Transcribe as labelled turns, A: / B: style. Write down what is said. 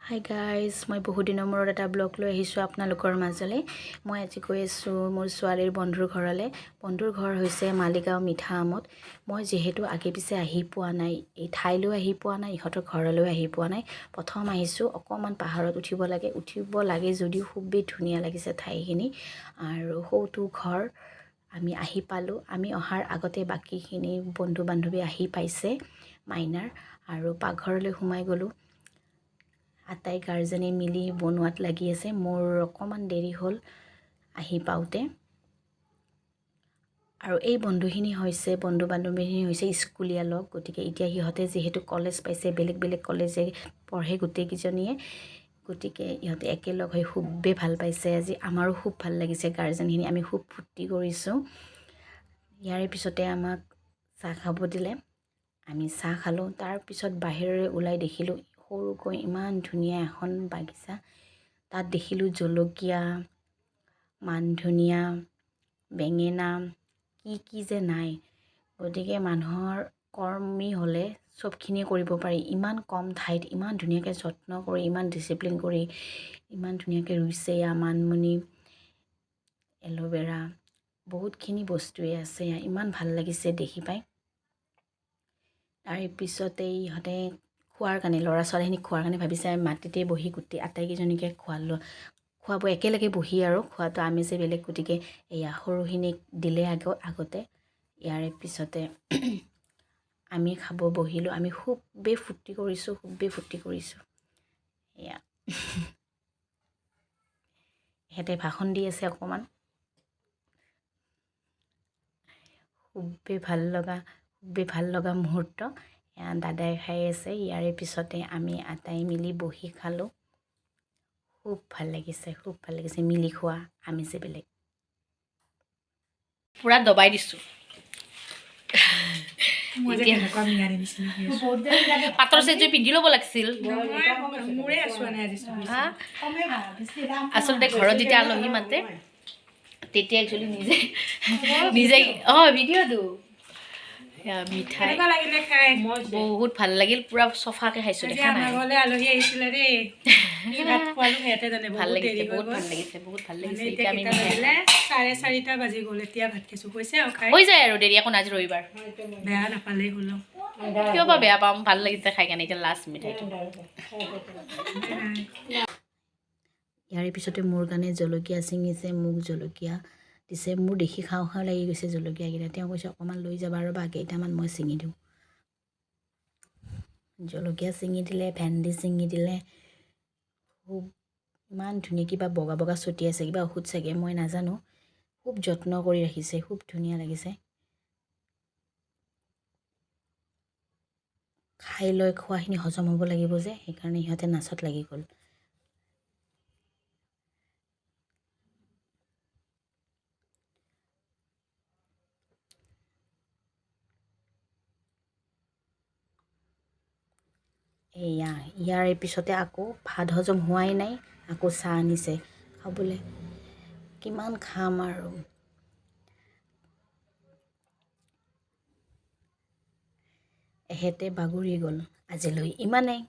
A: Hi guys, মই বহুত দিনৰ মূৰত এটা ব্লগ লৈ আহিছোঁ আপোনালোকৰ মাজলৈ। মই আজি গৈ আছোঁ মোৰ ছোৱালীৰ বন্ধুৰ ঘৰলৈ। বন্ধুৰ ঘৰ হৈছে মালিগাঁও মিঠাআমত। মই যিহেতু আগে পিছে আহি পোৱা নাই, এই ঠাইলৈ আহি পোৱা নাই, ইহঁতৰ ঘৰলৈ আহি পোৱা নাই, প্ৰথম আহিছোঁ। অকণমান পাহাৰত উঠিব লাগে যদিও খুবেই ধুনীয়া লাগিছে ঠাইখিনি। আৰু সৌটো ঘৰ আমি আহি পালোঁ। আমি অহাৰ আগতে বাকীখিনি বন্ধু বান্ধৱী আহি পাইছে মাইনাৰ। আৰু পাকঘৰলৈ সোমাই গ'লোঁ। আটাই গাৰ্জেনে মিলি বনোৱাত লাগি আছে। মোৰ অকণমান দেৰি হ'ল আহি পাওঁতে। আৰু এই বন্ধু বান্ধৱীখিনি হৈছে স্কুলীয়া লগ। গতিকে এতিয়া সিহঁতে যিহেতু কলেজ পাইছে, বেলেগ বেলেগ কলেজে পঢ়ে গোটেইকেইজনীয়ে, গতিকে ইহঁতে একেলগ হৈ খুবেই ভাল পাইছে। আজি আমাৰো খুব ভাল লাগিছে, গাৰ্জেনখিনি আমি খুব ফূৰ্তি কৰিছোঁ। ইয়াৰে পিছতে আমাক চাহ খাব দিলে, আমি চাহ খালোঁ। তাৰপিছত বাহিৰলৈ ওলাই দেখিলোঁ সৰুকৈ ইমান ধুনীয়া এখন বাগিচা। তাত দেখিলোঁ জলকীয়া, মানধনিয়া, বেঙেনা, কি কি যে নাই। গতিকে মানুহৰ কৰ্মী হ'লে চবখিনিয়ে কৰিব পাৰি। ইমান কম ঠাইত ইমান ধুনীয়াকৈ যত্ন কৰি, ইমান ডিচিপ্লিন কৰি ইমান ধুনীয়াকৈ ৰুইছে। এয়া মানমুনি, এল'ভেৰা, বহুতখিনি বস্তুৱে আছে। ইমান ভাল লাগিছে দেখি পাই। তাৰে পিছতেই ইহঁতে খোৱাৰ কাৰণে, ল'ৰা ছোৱালীখিনিক খোৱাৰ কাৰণে ভাবিছে আমি মাটিতে বহি গোটেই আটাইকেইজনীকে খুৱাব একেলগে বহি আৰু খোৱাটো আমেজে বেলেগ। গতিকে এয়া সৰুখিনিক দিলে আগতে, ইয়াৰে পিছতে আমি খাব বহিলোঁ। আমি খুবেই ফূৰ্তি কৰিছোঁ, খুবেই ফূৰ্তি কৰিছোঁ। এয়া ইহঁতে ভাষণ দি আছে অকণমান। খুবেই ভাল লগা মুহূৰ্ত। এয়া দাদাই খাই আছে। ইয়াৰে পিছতে আমি আটাই মিলি বহি খালোঁ। খুব ভাল লাগিছে, খুব ভাল লাগিছে। মিলি খোৱা আমেজে বেলেগ।
B: পূৰা দবাই দিছোঁ।
C: মই যে
B: এতিয়া
C: কেনেকুৱা মিয়াৰী নিচিনা হৈ আছো।
B: পাটৰ চেটযোৰ পিন্ধি ল'ব লাগিছিল।
C: নহয়, মোৰে আছো আনে আজি।
B: হা, আচলতে ঘৰত যেতিয়া আলহী মাতে তেতিয়া একচুৱেলি নিজে নিজে, অঁ, ভিডিঅ'টো। এয়া মিঠাই।
C: কেনেকুৱা লাগিলে খাই?
B: বহুত ভাল লাগিল, পূৰা চফাকে খাইছোঁ।
C: আজি
B: দেখা
C: আমাৰ
B: নাই?
C: ঘৰলৈ আলহী আহিছিলে দেই। কি ভাত খোৱালো সিহঁতে জানে।
B: ভাল
C: বহুত
B: লাগিছে।
C: দেৰি হৈ
B: বহুত
C: গ'ল।
B: ভাল লাগিছে, বহুত ভাল
C: মানে
B: লাগিছে।
C: এতিয়া
B: এতিয়া আমি
C: কেইটা
B: মিঠাই
C: বাজিলে? 4:30 বাজি গ'ল, এতিয়া ভাত খাইছো। হৈছে আৰু খাই।
B: হৈ যায় আৰু দেৰি একো নাই, আজি ৰবিবাৰ।
C: বেয়া নাপালেই হ'ল আৰু।
B: কিয় বা বেয়া পাম? ভাল লাগিছে খাই কাৰণে। এতিয়া লাষ্ট মিঠাইটো।
A: ইয়াৰে পিছতে মোৰ কাৰণে জলকীয়া ছিঙিছে, মোক জলকীয়া দিছে। মোৰ দেখি খাওঁ খাওঁ লাগি গৈছে জলকীয়াকেইটা। তেওঁ কৈছে, অকণমান লৈ যাবা ৰ'বা, কেইটামান মই ছিঙি দিওঁ। জলকীয়া ছিঙি দিলে, ভেন্দি ছিঙি দিলে। খুব ইমান ধুনীয়া, কিবা বগা বগা ছটিয়াইছে, কিবা ঔষধ চাগে, মই নাজানো। খুব যত্ন কৰি ৰাখিছে, খুব ধুনীয়া লাগিছে। খাই লৈ খোৱাখিনি হজম হ'ব লাগিব যে, সেইকাৰণে সিহঁতে নাচত লাগি গ'ল। এয়া ইয়াৰে পিছতে আকৌ ভাত হজম হোৱাই নাই, আকৌ চাহ আনিছে খাবলৈ। কিমান খাম আৰু! এহেঁতে বাগৰি গ'ল। আজিলৈ ইমানেই।